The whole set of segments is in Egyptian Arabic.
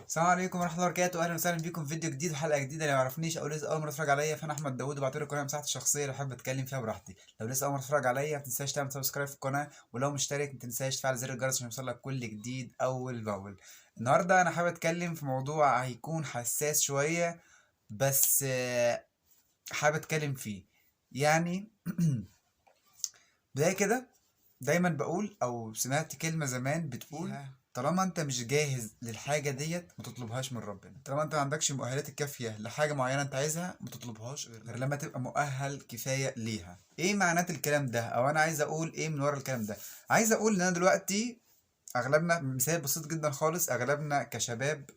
السلام عليكم ورحمة الله وبركاته، اهلا وسهلا بيكم في فيديو جديد وحلقه جديده. لو ما يعرفنيش او لسه اول مرة تتفرج عليا فانا احمد داوود، وبعتبر القناة مساحتي الشخصية اللي بحب اتكلم فيها براحتي. لو لسه اول مرة تتفرج عليا ما تنساش تعمل subscribe في القناه، ولو مشترك ما تنساش تفعل زر الجرس عشان يوصلك كل جديد اول باول. النهارده انا حابب اتكلم في موضوع هيكون حساس شويه، بس حابب اتكلم فيه. يعني بداية كده، دايما بقول او سمعت كلمة زمان بتقول: طالما انت مش جاهز للحاجة ديت ما تطلبهاش من ربنا. طالما انت ما عندكش المؤهلات الكافية لحاجة معينة انت عايزها ما تطلبهاش غير لما تبقى مؤهل كفاية ليها. ايه معنات الكلام ده؟ او انا عايز اقول ايه من ورا الكلام ده؟ عايز اقول ان انا دلوقتي اغلبنا، مثال بسيط جدا خالص، اغلبنا كشباب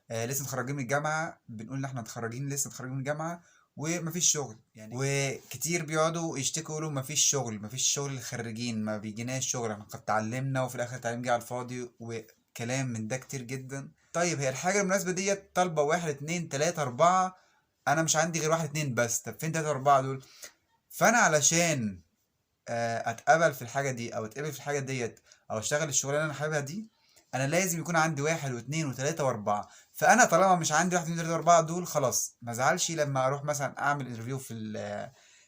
لسه متخرجين من الجامعه، بنقول ان احنا متخرجين، لسه متخرجين من الجامعة ومفيش شغل يعني، وكتير بيقعدوا يشتكوا يقولوا مفيش شغل، مفيش شغل للخريجين، ما بيجيناش شغل، احنا قد اتعلمنا وفي الاخر التعليم جه على الفاضي، وكلام من ده كتير جدا. طيب هي الحاجة المناسبة ديت طالبه واحد اتنين تلاتة اربعه، انا مش عندي غير واحد اتنين بس، طب فين تلاتة اربعة دول؟ فانا علشان اتقبل في الحاجة دي او اتقبل في الحاجة ديت او اشتغل الشغلانة اللي انا حاببها دي، انا لازم يكون عندي واحد واثنين وثلاثة واربعه. فانا طالما مش عندي واحد واثنين وثلاثة واربعة دول، خلاص ما ازعلش لما اروح مثلا اعمل interview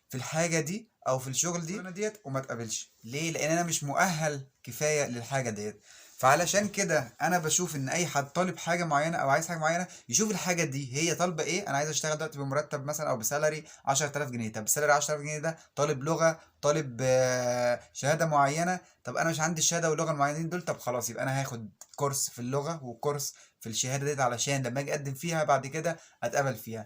في الحاجة دي او في الشغل دي انا ديت وما اتقبلش. ليه؟ لان انا مش مؤهل كفاية للحاجة ديت. فعلشان كده انا بشوف ان اي حد طالب حاجة معينة او عايز حاجة معينة يشوف الحاجة دي هي طالبه ايه. انا عايز اشتغل دلوقتي بمرتب مثلا او ب salary 10000 جنيه. طب salary 10000 جنيه ده طالب لغه، طالب شهادة معينه. طب انا مش عندي الشهادة واللغة المعينين دول، طب خلاص يبقى انا هاخد كورس في اللغة وكورس في الشهادة ديت علشان لما اجي اقدم فيها بعد كده اتقبل فيها.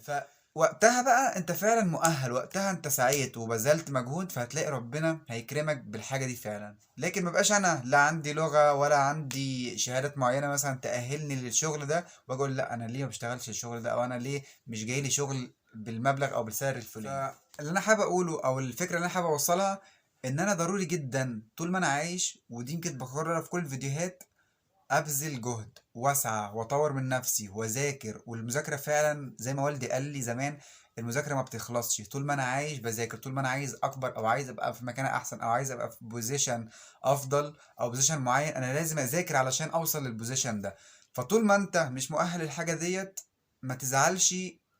فوقتها بقى انت فعلا مؤهل، وقتها انت سعيت وبذلت مجهود، فهتلاقي ربنا هيكرمك بالحاجة دي فعلا. لكن ما بقاش انا لا عندي لغة ولا عندي شهادات معينة مثلا تاهلني للشغل ده، واقول لا انا ليه ما بشتغلش الشغل ده، او انا ليه مش جاي لي شغل بالمبلغ او بالسعر الفلاني. اللي انا حابب اقوله او الفكرة اللي انا حابب اوصلها ان انا ضروري جدا طول ما انا عايش، ودي يمكن بكررها في كل الفيديوهات، ابذل جهد واسعى واطور من نفسي واذاكر. والمذاكرة فعلا زي ما والدي قال لي زمان، المذاكرة ما بتخلصش. طول ما انا عايش بذاكر، طول ما انا عايز اكبر او عايز ابقى في مكانه احسن او عايز ابقى في position افضل او position معين، انا لازم اذاكر علشان اوصل لل position ده. فطول ما انت مش مؤهل للحاجة ديت ما تزعلش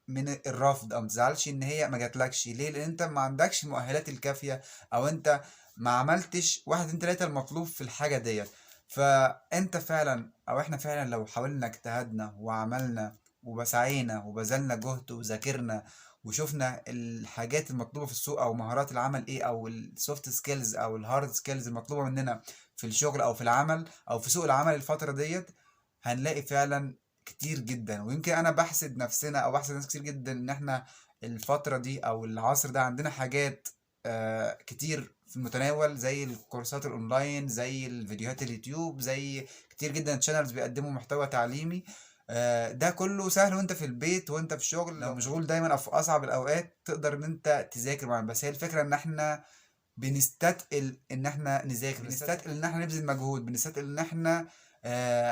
من الرفض او ما تزعلش ان هي ما جاتلكش. ليه؟ لان انت ما عندكش المؤهلات الكافيه او انت ما عملتش واحد اتنين تلاتة المطلوب في الحاجة ديت. فانت فعلا او احنا فعلا لو حاولنا اجتهدنا وعملنا وبسعينا وبذلنا جهد وذاكرنا وشفنا الحاجات المطلوبة في السوق او مهارات العمل ايه او ال soft skills او ال hard skills المطلوبة مننا في الشغل او في العمل او في سوق العمل الفترة ديت، هنلاقي فعلا كتير جدا. ويمكن انا بحسد نفسنا او بحسد ناس كتير جدا ان احنا الفترة دي او العصر ده عندنا حاجات كتير في المتناول، زي الكورسات الاونلاين، زي الفيديوهات اليوتيوب، زي كتير جدا channels بيقدموا محتوى تعليمي. ده كله سهل وانت في البيت وانت في الشغل، لو مشغول دايما او في اصعب الاوقات تقدر ان انت تذاكر معانا. بس هي الفكرة ان احنا بنستثقل ان احنا نذاكر، بنستثقل ان احنا نبذل مجهود، بنستثقل ان احنا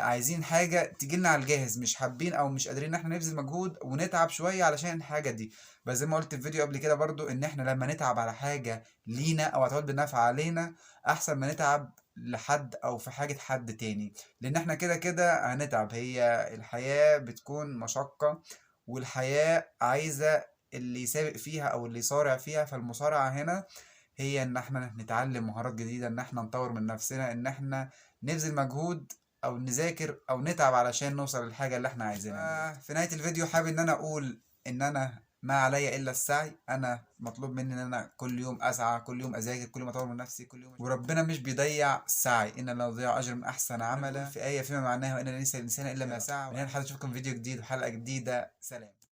عايزين حاجة تجيلنا على الجاهز، مش حابين او مش قادرين ان احنا نبذل مجهود ونتعب شوية علشان الحاجة دي. بس زي ما قلت في فيديو قبل كده برضو، ان احنا لما نتعب على حاجة لينا او هتعود بالنفع علينا احسن ما نتعب لحد او في حاجة حد تاني، لان احنا كده كده هنتعب. هي الحياة بتكون مشقة، والحياة عايزة اللي يسابق فيها او اللي يصارع فيها. فالمصارعة هنا هي ان احنا نتعلم مهارات جديدة، ان احنا نطور من نفسنا، ان احنا نبذل مجهود او نذاكر او نتعب علشان نوصل للحاجة اللي احنا عايزينها. في نهاية الفيديو حابب ان انا اقول ان انا ما علي الا السعي. انا مطلوب مني ان انا كل يوم اسعى، كل يوم اذاكر، كل يوم اطور من نفسي، كل يوم، وربنا مش بيضيع السعي. ان لا يضيع اجر من احسن عملا، في ايه فيما معناها وان ليس للانسان الا ما سعى. من هنا لحد اشوفكم فيديو جديد وحلقه جديده. سلام.